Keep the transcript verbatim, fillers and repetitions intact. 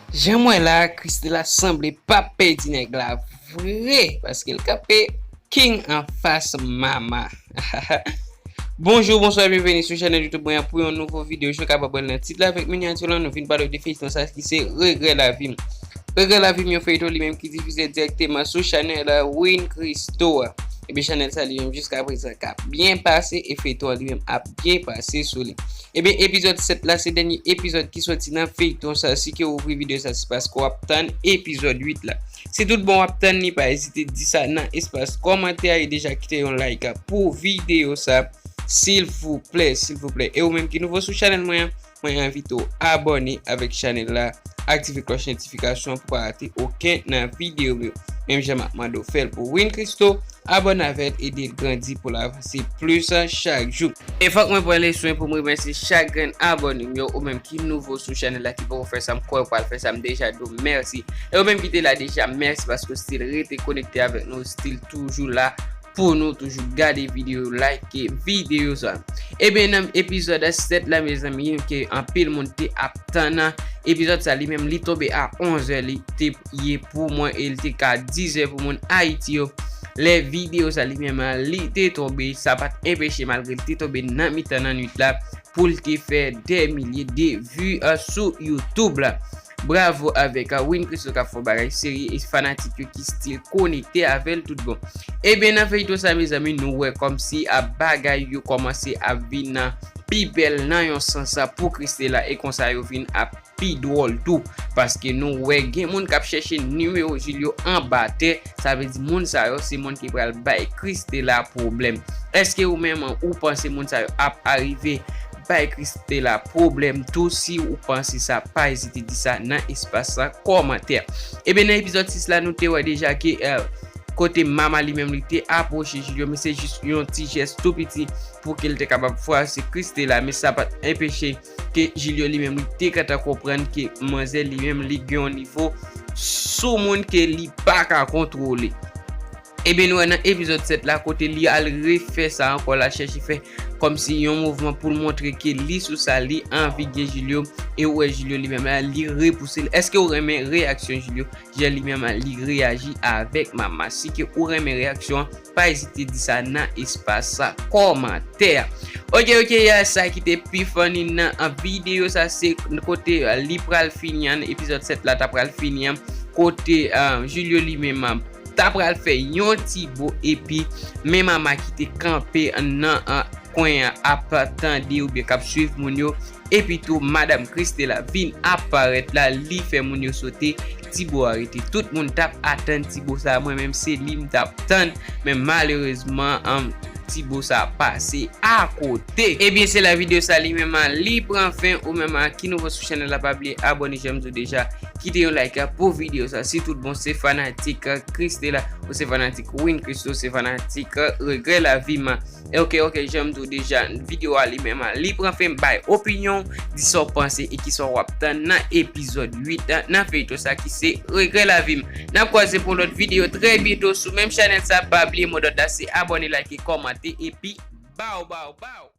Jan m wè la, Christela sanble p ap pèdi nèg la vre, paske l kanpe King anfas Mama. Bonjou, bonswa, byenveni sou chanèl YouTube mwen an pou yon nouvo videyo. Jan w kapab wè l nan tit la avèk minyati la, nou vin pale de feyton sa ki se Regrè Lavi m. Regrè Lavi m, yon feyton li menm ki difize dirèkteman sou chanèl Win Christo a. Ebyen, chanèl sa li menm jiska prezan k ap byen pase e feyton an li menm ap byen pase sou li. Ebyen, epizòd sèt la se dènye epizòd ki soti nan feyton sa. Si ke w ouvri videyo sa, se paske w ap tann epizòd uit la. Si tout bon w ap tann li, pa ezite di sa nan espas kòmantè a e deja kite yon like pou videyo sa. Silvouplè, silvouplè. E ou menm ki nouvo sou chanèl mwen an, mwen envite w abòne avèk chanèl la, aktive klòch notifikasyon pou pa rate okenn nan videyo m yo. Menm jan m ap mande w fè l pou Win Christo, abòne avè l, ede l grandi pou l avanse plis chak jou. E fòk mwen pran le swen pou m remèsye chak grenn abòne m yo, ou menm ki nouvo sou chanèl la, ki poko fè sa, m kwè w pral fè sa, m deja di w mèsi. E ou menm ki te la deja, mèsi paske w still rete konekte avèk nou, w still toujou la pou nou, toujou gade videyo, like videyo sa. Ebyen, nan epizòd sèt la, mezanmi, ke anpil moun te ap tann, epizòd sa li menm, li tonbe a onz è, li te ye pou mwen e li te ka diz è pou moun Ayiti yo. Lè videyo sa li menm, li te tonbe, sa pa t enpeche, malgre li te tonbe nan mitan nan nwit la, pou l te fè dè milye de vi, euh, sou YouTube la. Bravo avèk, euh, Win Christo k ap fè yon bagay serye e fanatik yo ki still konekte avè l tout bon. Ebyen, nan feyton sa, mezanmi, nou wè kòmsi, ah, bagay yo kòmanse ap vin, ah, pi bèl nan yon sans, ah, pou Christela e konsa yo vin ap pi dwòl tou. Paske nou wè gen moun k ap chèche nimewo Julio anba tè, sa vle di moun sa yo se moun ki pral bay Christela pwoblèm. Èske ou menm ou panse moun sa yo ap arive bay Christela pwoblèm tou? Si ou panse sa, pa ezite di sa nan espas kòmantè. Ebyen, nan epizòd sis la, nou te wè deja ke, eh, kote Mama li menm li te apwoche Julio, men se jis yon ti jès tou piti pou ke l te kapab fwase Christela, men sa pa t enpeche ke Julio li menm li te gentan konprann ke manzè li menm li gen yon nivo sou moun ke li pa ka kontwole. Ebyen, nou wè nan epizòd sèt la, kote li al refè sa ankò, l al chèche fè kòmsi yon mouvman pou l montre ke li sou sa, li anvi gen Julio, e ou wè Julio li menm la, li repouse l. Èske ou renmen reyaksyon Julio? Jan li menm li reyaji avèk Mama. Si ke ou renmen reyaksyon an, pa ezite di sa nan espas kòmantè. Ok, ok, ya, sa ki te pi funny nan, ah, videyo sa, se kote, ah, li pral fini an, epizòd sèt la ta pral fini an, kote, ah, Julio li menm, ah, ta pral fè yon ti bo, epi men Mama ki te kanpe nan, ah, kwen an ap tande oubyen k ap swiv moun yo. Epi tou, madanm Christela vin ap parèt la, li fè moun yo sote. Ti bo a rete. Tout moun t ap atann ti bo sa, mwen menm se li m t ap tann. Men malerezman, um, ti bo sa pase akote. Ebyen, se la videyo sa li menm li pran fen. Ou menm ki nouvo sou chanèl la, pa bliye abòne, jan m di w deja. Kite yon like pou videyo sa. Si tout bon, se fanatik Christela, ou se fanatik Win Christo, se fanatik Regrè Lavi m. Ok, ok, jan m di w deja, videyo a li menm, li pran fen. Bay opinyon, di sa w panse e kisa w ap tann nan epizòd uit nan feyton sa ki se Regrè Lavi m. N ap kwaze pou lòt videyo trè byento sou menm chanèl sa. Pa bliye modòd la se abòne, like, kòmante, epi baw, baw, baw.